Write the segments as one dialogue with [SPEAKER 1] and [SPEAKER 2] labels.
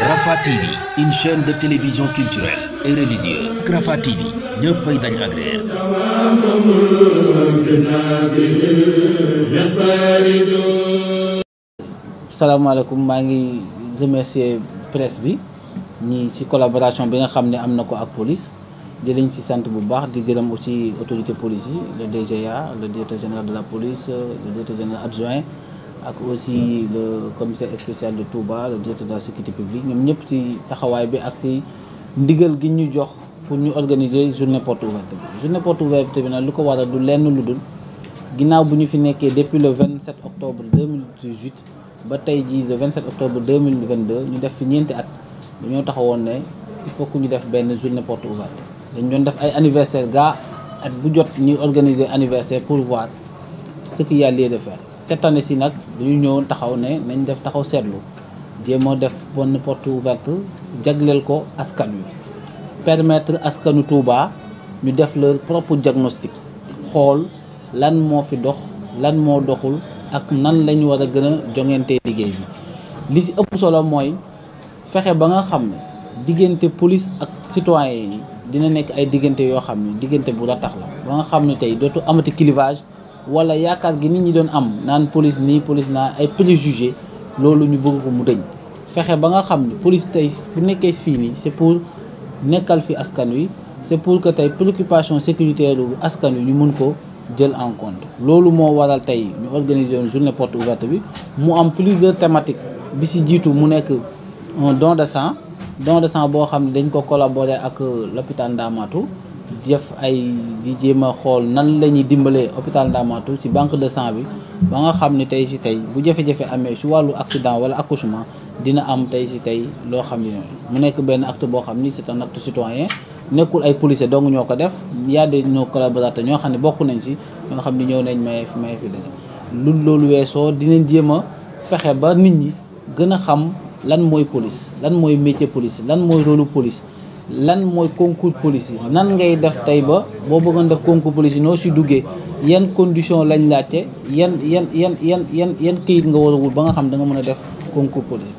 [SPEAKER 1] Rafah TV, une chaîne de télévision culturelle et religieuse. Rafah TV ñëppay dañ agréer.
[SPEAKER 2] salaamaaleykum, maa ngi remercier presse bi ñi ci collaboration bi nga xam ne am na ko ak police di leen ci sant bu baax di gërëm aussi autorité police yi le DGA le directeur général de la police le directeur général adjoint ak aussi le commissaire spécial de Touba le directeur de la sécurité publique ñoom ñëpp ci taxawaay bi ak ci ndigal gi ñu jox pour ñu organiser journée porte ouverte bi. journée porte ouverte bi nag lu ko waral du lenn lu dul ginnaaw bu ñu fi nekkee depuis le 27 octobre 2018 ba tey jii le 27 octobre 2022 ñu def fi ñeenti at dañoo taxawoon ne il faut que ñu def benn journée porte ouverte. dañ doon def ay anniversaire gaa at bu jot ñuy organiser anniversaire pour voir ce qu'il y a lieu de faire. cette année ci nag dañu ñëwoon taxaw ne nañ def taxaw seetlu jéem a def bonne porte ouverte jagleel ko askan wi permettre askanu Touba ñu def leur propre diagnostic xool lan moo fi dox lan moo doxul ak nan lañu war a gën a jongantee liggéey bi. li ci ëpp solo mooy fexe ba nga xam ne diggante police ak citoyen yi dina nekk ay diggante yoo xam ne diggante bu ratax la ba nga xam ne tey dootu amati clivage wala yaakaar gi nit ñi doon am naan police nii police naa ay préjugés loolu ñu bëgg ko mu dëñ. fexe ba nga xam ne police tey bu nekkee fii nii c'est pour nekkal fi askan wi c'est pour que tey préoccupation sécuritaire bu askan wi ñu mun ko jël en compte. loolu moo waral tey ñu organiser une journée porte ouverte bi mu am plusieurs thématiques bi ci jiitu mu nekk un don de sang boo xam ne dañ ko collaborer ak l'hôpital Ndamatou def ay di jéem a xool nan la ñuy dimbalee hôpital Ndamatou ci banque de sang bi ba nga xam ne tey ci tey bu jafe-jafe amee ci wàllu accident wala accouchement dina am tey ci tey loo xam ne mu nekk benn acte boo xam ni c'est un acte citoyen nekkul ay policiers dong ñoo ko def y a des nos collaborateurs ñoo xam ne bokk nañ ci ñoo xam ne ñëw nañ maye fi dëgg loolu weesoo dinañ jéem a fexe ba nit ñi gën a xam lan mooy police lan mooy métier police lan mooy rôle police lan mooy concours police yi nan ngay def tey ba boo bëggoon def concours police yi noo ci duggee yan condition lañ laajte yan këyit nga war a wut ba nga xam da nga mën a def concours police.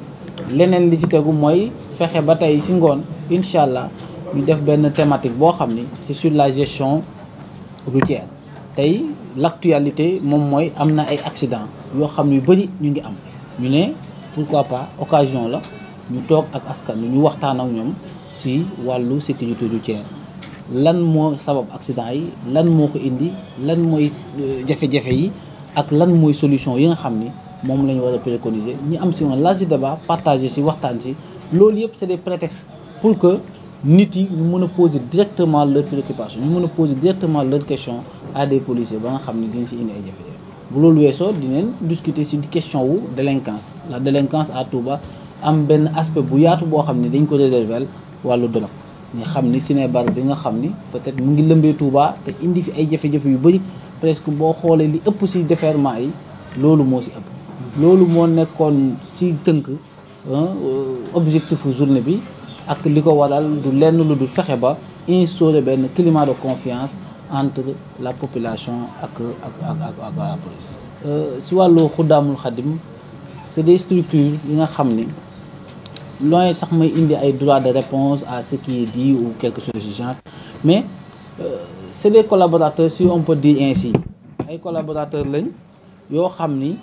[SPEAKER 2] leneen li ci tegu mooy fexe ba tey ci ngoon incha allah ñu def benn thématique boo xam ni c'est sur la gestion routière. tey l'actualité moom mooy am na ay accidents yoo xam ne yu bari ñu ngi am ñu ne pourquoi pas occasion la ñu toog ak askan wi ñu waxtaan ak ñoom ci wàllu sécurité routière lan moo sabab accident yi lan moo ko indi lan mooy jafe-jafe yi ak lan mooy solution yi nga xam ni moom la ñu war a préconiser ñu am ci un large débat partager ci waxtaan ci loolu yëpp c'est des prétextes pour que nit yi ñu mën a poser directement leurs préoccupations ñu mën a poser directement leurs questions à des policiers ba nga xam ne dinañ ci indi ay jafe-jafe. bu loolu weesoo dinañ discuter ci question wu délinquance la délinquance à Touba am benn aspect bu yaatu boo xam ne dañ ko réserver wàllu drogue nga xam ni Sinébar bi nga xam ni peut-être mu ngi lëmbee Touba te indi fi ay jafe-jafe yu bari presque boo xoolee li ëpp ci déferment yi loolu moo ci ëpp. loolu moo nekkoon ci tënk objectifu journée bi ak li ko waral du lenn lu dul fexe ba instaurer benn climat de confiance entre la population ak la police. ci wàllu Xuddaamul Xadim c'est des structures yi nga xam ni loin sax may indi ay droit de réponse à ce qui est dit ou quelque chose du genre mais c'est des collaborateurs si on peut dire ainsi ay collaborateurs lañ yoo xam ni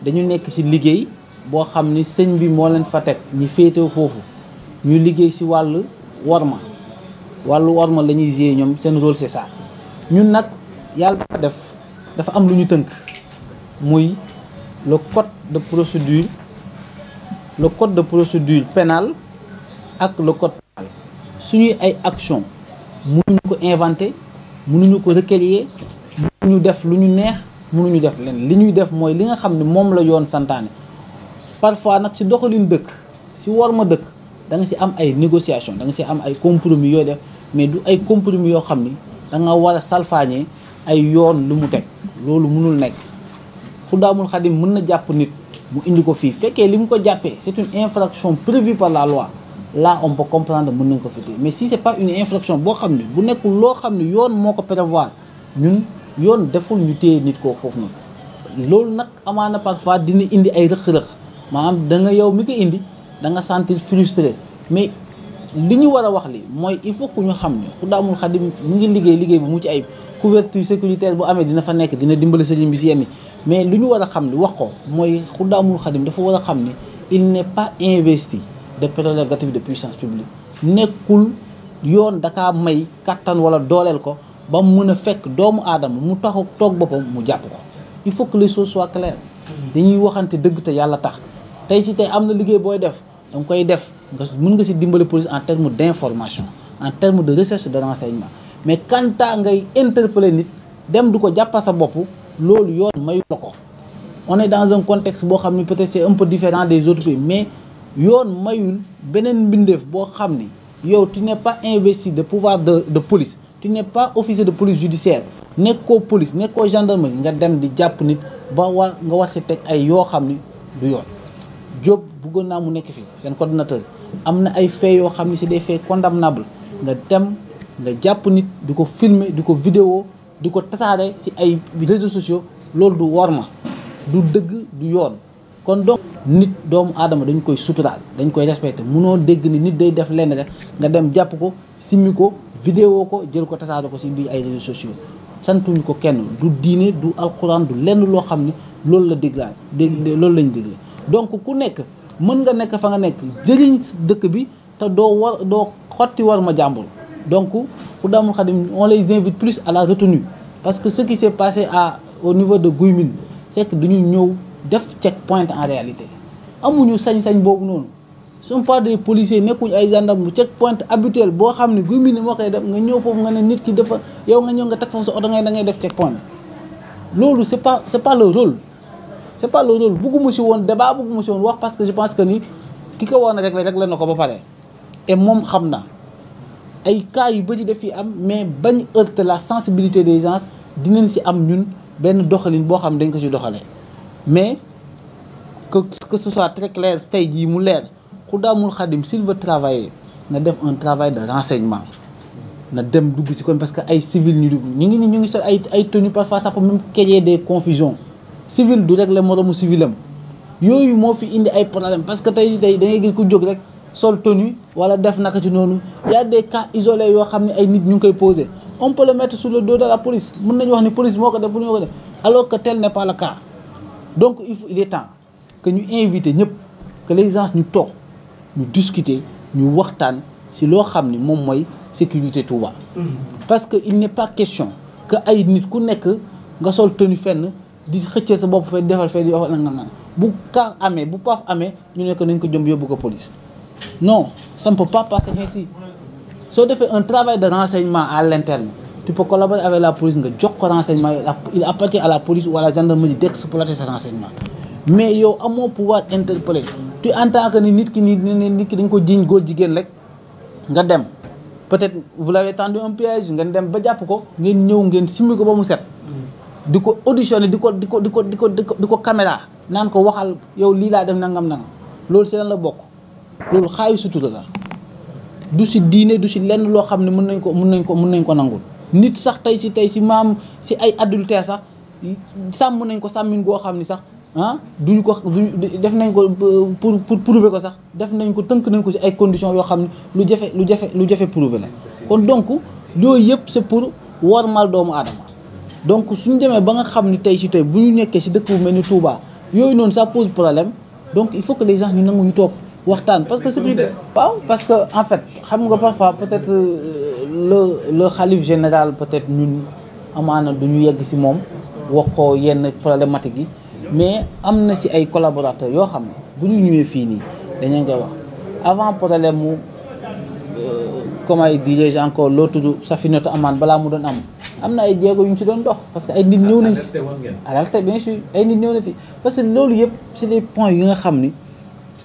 [SPEAKER 2] dañu nekk ci liggéey boo xam ni sëñ bi moo leen fa teg ñi féetew foofu ñu liggéey ci wàllu worma la ñuy jouer ñoom seen rôle c'est ça. ñun nag yàlla dafa am lu ñu tënk muy le code de procédure pénale ak le code pénal suñuy ay action mënuñu ko inventer mënuñu ko requérir mënuñu def lu ñu neex mënuñu def leen li ñuy def mooy li nga xam ne moom la yoon santaane. parfois nag ci doxalin dëkk ci worma dëkk da nga ci am ay négociation da nga ci am ay compromis yoo def mais du ay compromis yoo xam ni da nga war a salfaañee ay yoon lu mu teg loolu mënul nekk. Xuddaamul Xadim mën na jàpp nit mu indi ko fii fekkee li mu ko jàppee c'est une infraction prévue par la loi là on peut comprendre mën nañ ko fêter mais si c'est pas une infraction boo xam ne bu nekkul loo xam ne yoon moo ko prévoir ñun yoon deful ñu téye nit koo foofu noonu loolu nag amaana parfois dina indi ay rëq-rëq maanaam da nga yow mi ko indi da nga sentir frustré mais li ñu war a wax li mooy il faut que ñu xam ne Xudaamul Xadim mu ngi liggéey bu mu ci ay couverture sécuritaire bu amee dina fa nekk dina dimbali sëriñ bi si yenn mais lu ñu war a xam li wax ko mooy Xudaamul Xadim dafa war a xam ne il n'est pas investi de prérogatives de puissance publique nekkul yoon dakaa may kattan wala dooleel ko ba mu mën a fekk doomu aadama mu taxaw toog boppam mu jàpp ko il faut que les choses soient claires dañuy waxante dëgg te yàlla tax tey ci tey am na liggéey booy def danga koy def nga mën nga si dimbali police en terme d'information en terme de recherche de renseignement mais quant à ngay interpeller nit dem du ko jàppa sa bopp loolu yoon mayu la ko on est dans un contexte boo xam ne peut-être c'est un peu différent des autres pays mais yoon mayul beneen mbindeef boo xam ni yow tu n'es pas investi de pouvoir de police tu n'es pas officier de police judiciaire nekkoo police nekkoo gendarmerie nga dem di jàpp nit ba war nga war si teg ay yoo xam ni du yoon Diop bëggoon naa mu nekk fii seen coordonnateur am na ay faits yoo xam ni c'est des faits condamnables nga dem nga jàpp nit di ko filmer di ko vidéo di ko tasaare si ay réseaux sociaux loolu du worma du dëgg du yoon kon donc nit doomu aadama dañ koy suturaal dañ koy respecté munoo dégg ni nit day def lenn rek nga dem jàpp ko simmi ko vidéo ko jël ko tasaare ko si biir ay réseaux sociaux santuñu ko kenn du diine du alxuraan du lenn loo xam ni loolu la déglaat loolu lañ dégle donc ku nekk mën nga nekk fa nga nekk jëriñ dëkk bi te doo xotti war ma jàmbur donc Xudaamul Xadim on les invite plus à la retenue parce que ce qui s'est passé au niveau de Guy Mbind c'est que duñu ñëw def check point en réalité amuñu sañ-sañ boobu noonu sont pas des policiers nekkuñ ay gendarme bu check point habituel boo xam ne Guy Mbind moo koy def nga ñëw foofu nga ne nit ki dafa yow nga ñëw nga teg foofu sa oto da ngay def check point loolu c'est pas le rôle c'est pas le rôle bëgguma si woon débat bëgguma si woon wax parce que je pense que ni ki ko war na régler na ko ba pare et moom xam na ay cas yu bëri daf fi am mais bañ heurter la sensibilité des gens dinañ si am ñun benn doxalin boo xam dañ ko si doxalee mais que ce soit très clair tey jii mu leer Xudaamul Xadim s'il veut travailler na def un travail de renseignement na dem dugg ci kon parce que ay civil ñu dugg ñu ngi sol ay tenues parfois ça peut même créer des confusions civil du régler moromu civilam yooyu moo fi indi ay problème parce que tey da ngay gis ku jóg rek sol tenue wala def naka ci noonu y a des cas isolés yoo xam ne ay nit ñu ngi koy poser on peut le mettre sur le dos de la police mën nañu wax ni police moo ko def bu ñu ko def alors que tel n'est pas le cas donc il est temps que ñu inviter ñëpp que les gens ñu toog ñu discuter ñu waxtaan ci loo xam ni moom mooy sécurité Touba. parce que il n'est pas question que ay nit ku nekk nga sol tenue fenn di xëccee sa bopp fee defal fee di wax nangam bu car amee bu paf amee ñu nekk nañ ko jëm yóbbu ko police non ça ne peut pas passer ainsi soo defee un travail de renseignement à l'interne tu peux collaborer avec la police nga jox ko renseignement il appartient à la police ou à la gendarmerie d'exploiter ce renseignement mais yow amoo pouvoir interpeller tu entends que ni nit ki dañ ko jiiñ góor jigéen rek nga dem peut-être vous l'avez tendu un piège ngeen dem ba jàpp ko ngeen ñëw ngeen simmi ko ba mu set di ko auditionné di ko caméra naan ko waxal yow lii laa def nangam loolu si lan la bokk loolu xaayu sutura la du si diine du si lenn loo xam ne mën nañ ko nangul nit sax tey si maam si ay adultère sax sàmm nañ ko sàmmin goo xam ni sax duñu def nañ ko pour prouver ko sax def nañ ko tënk nañ ko si ay conditions yoo xam ne lu jafe prouver la kon donc yooyu yëpp c'est pour wormal doomu aadama donc suñu demee ba nga xam ni tey bu ñu nekkee si dëkk bu mel ni Touba yooyu noonu ça pose problème donc il faut que les gens ñu nangu ñu toog waxtaan parce que sécurité waaw parce que en fait xam nga parfois peut-être le khalife général peut-être ñun amaana du ñu yegg si moom wax ko yenn problématique yi mais am na si ay collaborateurs yoo xam ne bu ñu ñëwee fii nii dañu koy wax avant problème mu comment dirais-je encore l'autre Safinatoul Aman balaa mu doon am na ay jéego yu ñu ci doon dox parce que ay nit ñëw nañ alerté bien sûr ay nit ñëw na fi parce que loolu yëpp c'est des points yi nga xam ni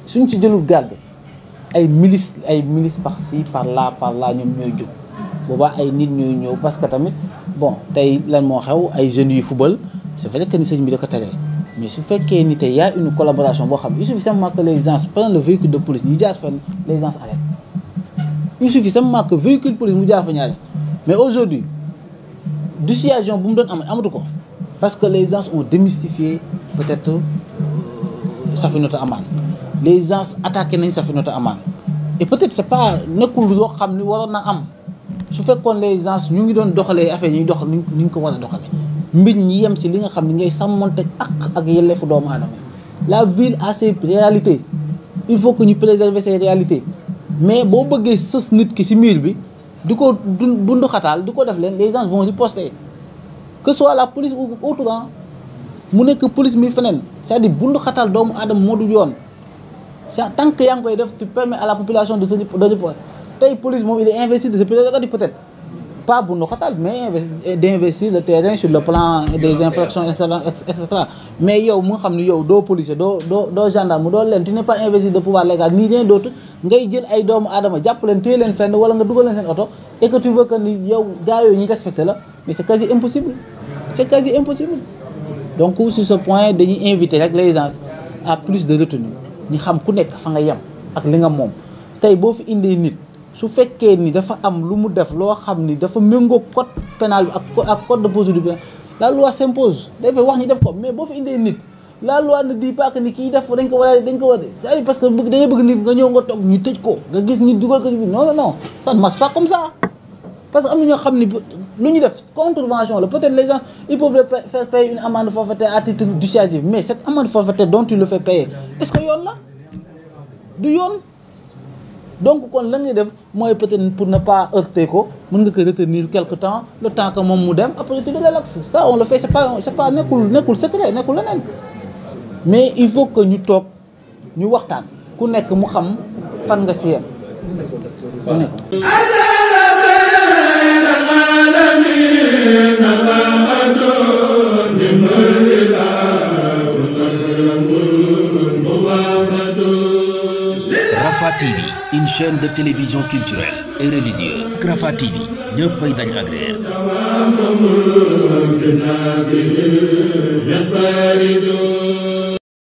[SPEAKER 2] suñ ci jëlul garde ay milices par-ci par-là ñoom ñooy jóg boobaa ay nit ñooy ñëw parce que tamit bon tey lan moo xew ay jeunes yu football c'est vrai que ni sëñ bi da ko tere mais su fekkee ni tey y a une collaboration boo xam il suffit simplement que les gens prennent le véhicule de police ñu jaar fenn les gens arrêtent il suffit seulement que véhicule police mu jaar fa ñaari mais aujourd'hui dissuasion bu mu doon amatu ko parce que les gens ont démystifié peut-être Safinatoul Aman les gens attaqué nañ Safinatoul Aman et peut-être c'est pas nekkul loo xam ni waroon na am su fekkoon les gens ñu ngi doon doxalee affaire ñuy dox ni ñu ko war a doxalee mbir ñi yem si li nga xam ni ngay sàmmonte ak yelleefu doomu aadama la ville a ses réalités il faut que ñu préserver ces réalités mais boo bëggee sës nit ki si mur bi di ko bundu xataal di ko def leen les gens vont riposter que ce soit la police ou autre mu nekk police mi feneen c'est-à-dire bundu xataal doomu aadama moo du yoon tant que yaa ngi koy def tu permets à la population de riposter tey police moom il est investi de ce peut-être pas bundu xataal mais d'investir le terrain sur le plan des infractions et cetera mais yow mu nga xam ne yow doo policier doo gendarme doo leen tu n'es pas investi de pouvoir légal ni rien d'autre ngay jël ay doomu aadama jàpp leen téye leen fenn wala nga dugal leen seen oto et que tu veux que ni yow gars yooyu ñu respecté la mais c'est quasi impossible donc sur ce point dañuy inviter rek les gens à plus de retenue ñu xam ku nekk fa nga yem ak li nga moom tey boo fi indee nit su fekkee ni dafa am lu mu def loo xam ni dafa méngoo code pénal bi ak code de procédure pénale la loi s'impose dafay wax ñu def ko mais boo fi indee nit la loi ne dit pas que ni kii def dañ ko war c'est-à-dire parce que da ngay bëgg nit nga ñëw nga toog ñu tëj ko nga gis ñu dugal ko ci biir non ça ne marche pas comme ça parce que am na ñoo xam ni lu ñu def contravention la peut-être les gens ils peuvent faire payer une amende forfaitaire à titre dissuasif mais cette amende forfaitaire dont tu le fais payer est-ce que yoon la du yoon donc kon la ngay def mooy peut-être pour ne pas heurter ko mën nga ko retenir quelque temps le temps que moom mu dem après tu le relaxes ça on le fait c'est pas nekkul secret nekkul leneen mais il faut que ñu toog ñu waxtaan ku nekk mu xam fan nga si yem ku nekk
[SPEAKER 1] Rafah TV, une chaîne de télévision culturelle et religieuse. Rafah TV, ñëppay dañ agréer.